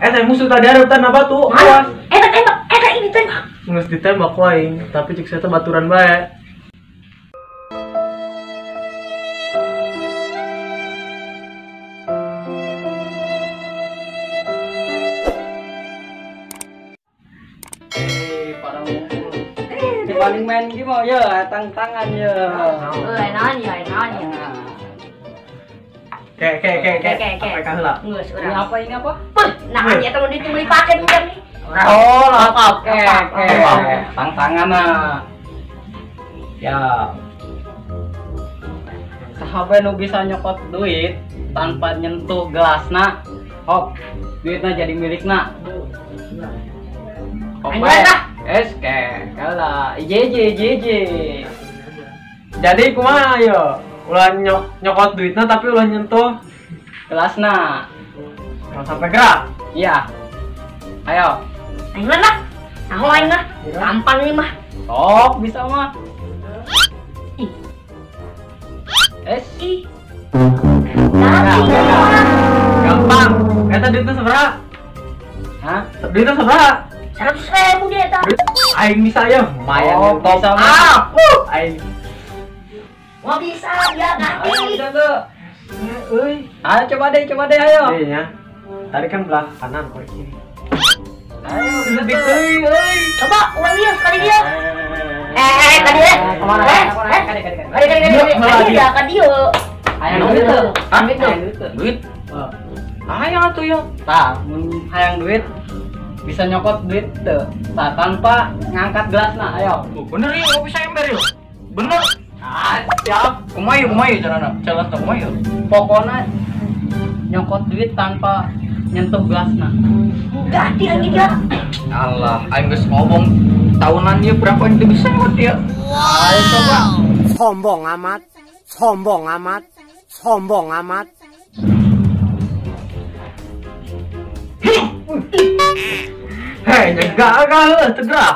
Teh musuh tadi ada tanah batu. Awas. Tembak, ini tembak. Geus ditembak ku aing, tapi cek saya teh baturan bae. Pada ngumpul. Dibanding main gimana ya, tang-tangan ya. Naon ya, naon ya. Ke. Apa heula? Geus urang. Ini apa ini apa? Nah, nya teh mun dibeli paket urang nih. Oh, lengkap. Oke. Tang-tangan nah. Ya. Sahabat nu bisa nyokot duit tanpa nyentuh gelasna, hop, duitna jadi milikna. Oke. Es ke, kalah. IJJ. Jadi kumaha yo? Ulah nyokot duitna tapi ulah nyentuh gelasna. Jangan sampai gerak. Iya. Ayo. Aing lah. Aku aing lah. Gampang ini mah. Sok bisa mah. Ih. Es. Ih. Gampang. Eta duitna sabaraha? Hah? Duitna sabaraha? 100.000 dia eta. Aing bisa ya. Lumayan oh, top bisa up. Aing. Wah bisa ya ganti. Ayo bisa tuh. Euy. Ayo coba deh, ayo. Iya. Tadi kan belah kanan kok kiri. Ayo lebih euy. Coba ulang dia sekali dia. Tadi deh. Kemana? Kali. Kali dia. Hayang duit tuh. Hayang duit. Duit. Hayang atuh ya. Tah, mun hayang duit bisa nyokot duit tuh. Tah, tanpa ngangkat gelasna, ayo. Bener ya, bisa ember ya. Bener. Ah, siap. Kumaha carana? Carana kumaha? Pokoknya nyokot duit tanpa nyentuh gelasna. Ganti lagi dia. Alah, aing geus ngomong tahunan ieu berapa itu bisa nyokot dia. Ayo coba. Sombong amat. Sombong amat. Sombong amat. Hei, nyegah heuh tegak.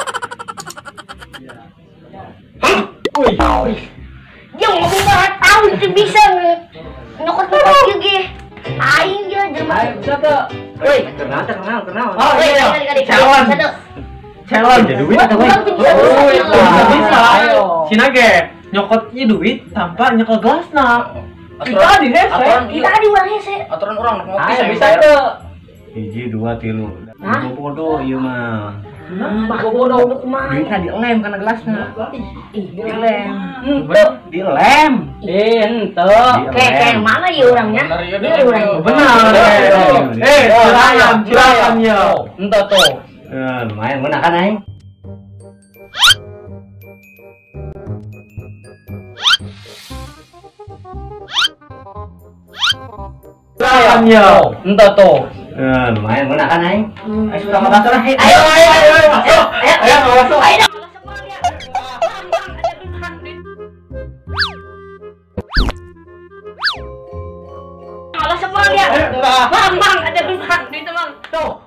Wih. Dia ngomong banget tahu itu bisa nyokot ieu ge. Aing dia jelema. Ayo bisa tuh. Woi, kenal. Oh iya. Challenge. Duit. Bisa. Cina ge nyokot ieu duit tanpa nyekel gelasna. Kita di hese. Kita di urang hese. Aturan urang ngopi bisa tuh. 1, 2, 3. Bodoh ieu mah. Nah, bodoh kumaha? Duitna dilem kana gelasna. Ih, dilem. Dilem. Henteu. Kayak mana ieu urangnya? Ieu urang. Benar. Silakan yo. Henteu tuh. Lumayan meunang kan aing. Silakan yo. Henteu tuh. Lumayan meunang kan aing. Ayo sudah masuk lah. Ayo masuk. Ayo masuk. Ayo. Alah semua ya. Bang, ada bang, duit bang. Tuh.